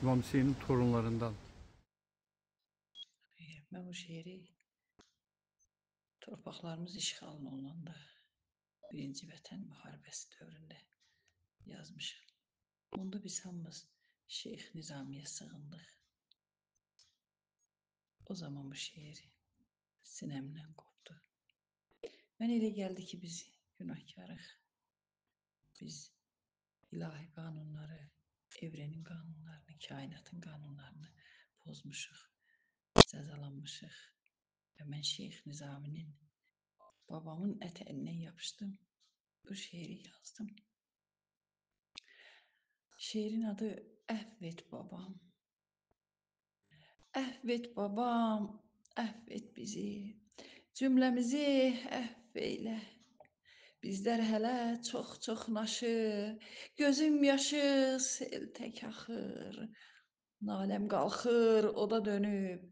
İmam Hüseyin'in torunlarından. Mən bu şeiri torpaqlarımız işğal olunanda, Birinci Vətən Müharibəsi dövründə yazmışam. Onda biz hamımız Şeyx Nizamiyə sığındıq. O zaman bu şeir sinəmdən qopdu. Mənə elə gəldi ki, biz günahkarıq. Biz ilahi qanunları, evrenin qanunlarını, kainatın qanunlarını pozmuşuq, cəzalanmışıq. Və mən Şeyx Nizaminin, babamın ətəyindən yapışdım, bu şeiri yazdım. Şeirin adı Əfv et babam. Əfv et babam, əfv et bizi, cümləmizi əfv eylə. Bizlər hələ çox-çox naşı, gözüm yaşı sel tək axır. Naləm qalxır, oda dönüb,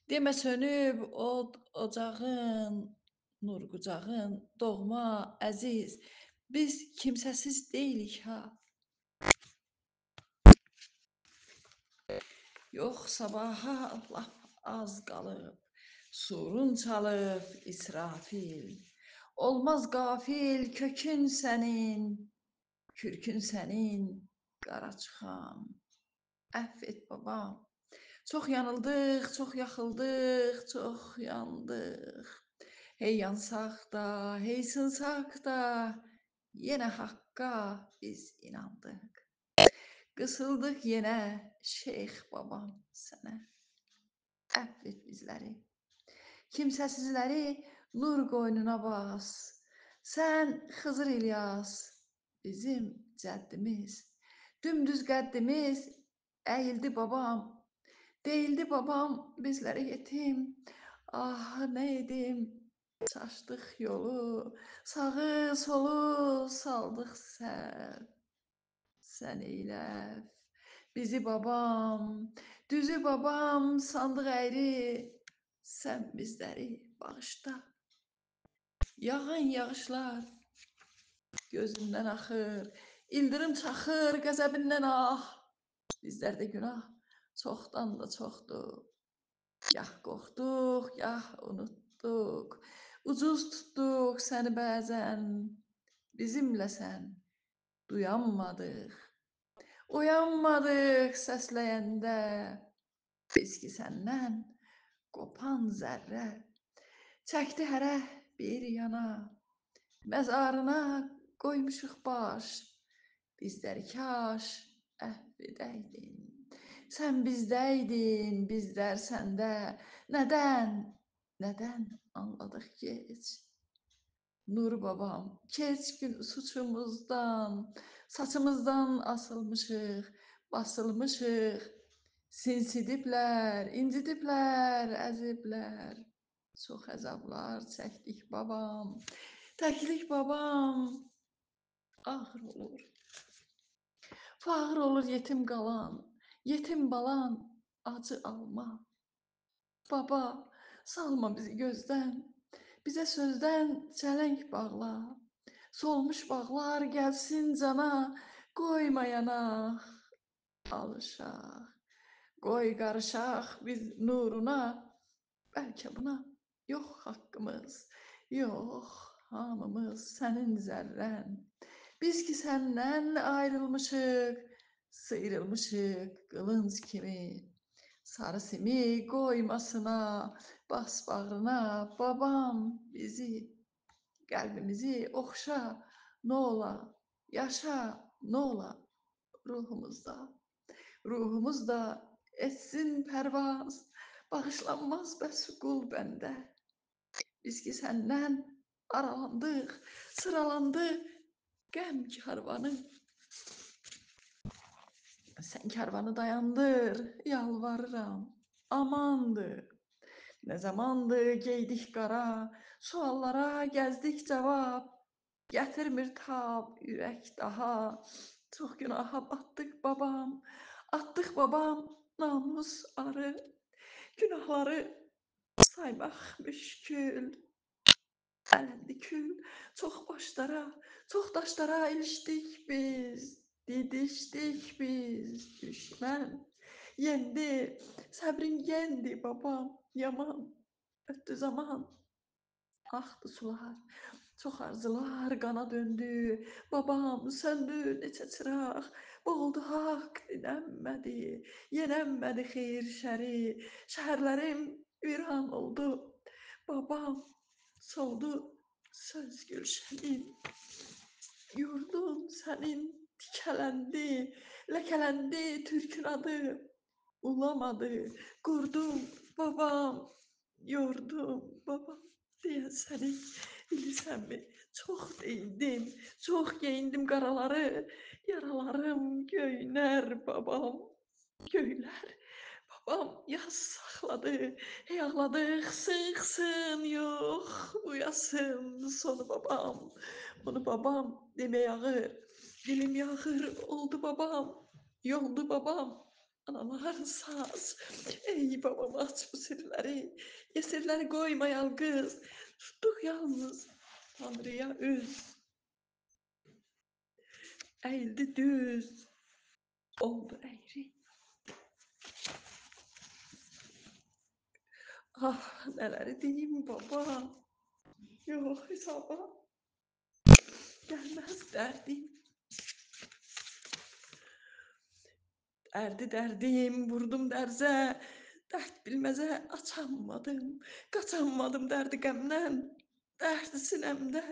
demə sönüb od ocağın, nur qucağın, doğma, əziz, biz kimsəsiz deyilik ha. Yox, sabaha lap az qalıb, surun çalıb İsrafil. Olmaz qafil kökün sənin, kürkün sənin, qara çıxam. Əfv et babam. Çox yanıldıq, çox yaxıldıq, çox yandıq. Hey yansaq da, hey sınsaq da, yenə haqqa biz inandıq. Qısıldıq yenə şeyx babam sənə. Əfv et bizləri. Kimsəsizləri nur qoynuna bas. Sən Xızır İlyas, bizim cəddimiz. Dümdüz qəddimiz əyildi babam. Deyildi babam bizlərə yetim. Ah, nə edim? Çaşdıq yolu, sağı solu saldıq səhv. Sən eyləv bizi babam, düzü babam sandıq əyri. Sən bizləri bağışla. Yağan yağışlar gözündən axır, ildırım çaxır qəzəbindən ah. Bizlərdə günah çoxdan da çoxdur. Gah qorxduq, gah unutduq. Ucuz tutduq səni bəzən, bizimlə sən duyanmadıq. Oyanmadıq səsləyəndə, biz ki səndən qopan zərrə. Çəkdi hərə bir yana, məzarına qoymuşuq baş. Bizləri kaş əfv edəydin. Sən bizdəydin, bizlər səndə. Nədən, nədən anladıq gec? Nur babam, keç gün suçumuzdan, saçımızdan asılmışıq, basılmışıq. Sinsidiblər, incidiblər, əziblər. Çox əzablar çəkdik babam, təklik babam. Ağır olur, fağır olur yetim qalan, yetim balan, acı alma. Baba, salma bizi gözdən, bizə sözdən çələng bağla. Solmuş bağlar gəlsin cana, qoyma yanaq, alışaq. Qoy qarışaq biz nuruna, bəlkə buna yox haqqımız, yox hamımız sənin zərrən. Biz ki səndən ayrılmışıq, sıyrılmışıq qılınc kimi. Sarı simi qoymasına, bas bağrına, babam bizi, qəlbimizi oxşa, nə ola, yaşa, nə ola ruhumuzda. Ruhumuzda etsin pərvaz, bağışlanmaz bəs qul bəndə. Biz ki səndən aralandıq, sıralandı qəm karvanı. Sən karvanı dayandır, yalvarıram, amandır. Nə zamandır geydik qara, suallara gəzdik cavab. Gətirmir tab, ürək daha, çox günaha batdıq babam. Atdıq babam, namus arı, günahları saymaq müşkül. Ələndi kül, çox başlara, çox daşlara ilişdik biz, didişdik biz, düşmən. Yendi, səbrin yendi babam, yaman, ötdü zaman. Axdı sular, çox arzular qana döndü. Babam söndü neçə çıraq, boğuldu haqq dinənmədi, yenənmədi xeyir şəri. Şəhərlərim viran oldu. Babam soldu söz gülşənin. Yurdun sənin tikələndi, ləkələndi türkün adı. Ulamadı, qurdum babam, yordum babam deyən səni bilirsənmi? Çox deyindim, çox geyindim qaraları, yaralarım göynər babam, göylər. Babam yas saxladı, hey ağladı, xısın-xısın, yox, bu yasın sonu babam. Bunu babam demək ağır, dilim yağır, oldu babam, yoldu babam. Analar saz, ey babam aç bu sirləri, esirləri qoyma yalqız, tutduq yalnız Tanrıya üz. Əyildi düz, oldu əyri. Ah, nələri deyim baba, yox hesaba, gəlməz dərdim. Dərdi dərdim, vurdum dərzə, dərd bilməzə açamadım, qaçamadım dərdi qəmdən, dərd sinəmdə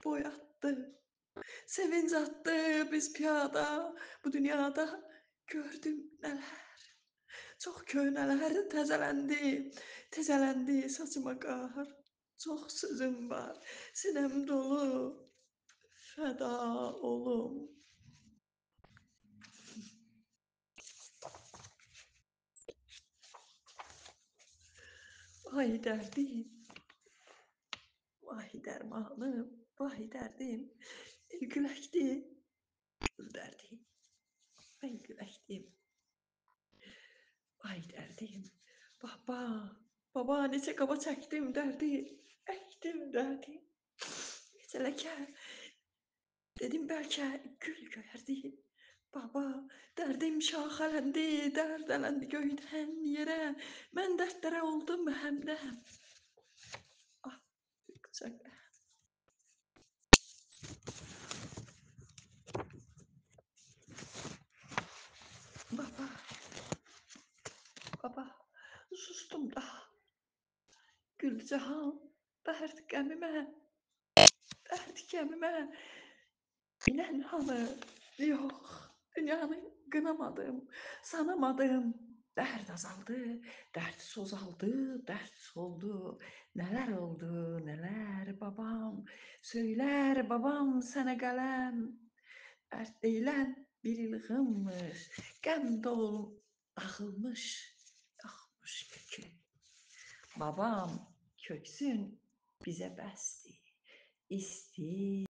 boyatdı. Sevinc atdı biz piyada, bu dünyada gördüm nələr. Çox köhnələr təzələndi, təzələndi saçıma qar. Çox sözüm var, sinəm dolu, fəda olum. Vay dərdim, vay dərmanım, vay dərdim. El güləkdi, gül dərdim, mən güləkdim. Vay dərdim, baba, baba neçə qaba çəkdim dərdi, əkdim dərdi. Neçə ləkə, dedim bəlkə gül göyərdi. Baba, dərdim şaxələndi, dərd ələndi göydən yerə. Mən dərdlərə oldum həmdəm. Ah, qəm. Baba, baba, sustum daha. Gülcahan, dərd qəmimə, dərd qəmimə. Bilən hanı, yox, dünyanı qınamadım, sanamadım. Dərd azaldı, dərd sozaldı, dərd soldu. Nələr oldu, nələr babam, söylər babam sənə qələm. Dərd deyilən bir ilğınmış, qəm dağılmış, yoxmuş kökü. Babam köksün bizə bəsdir, isti.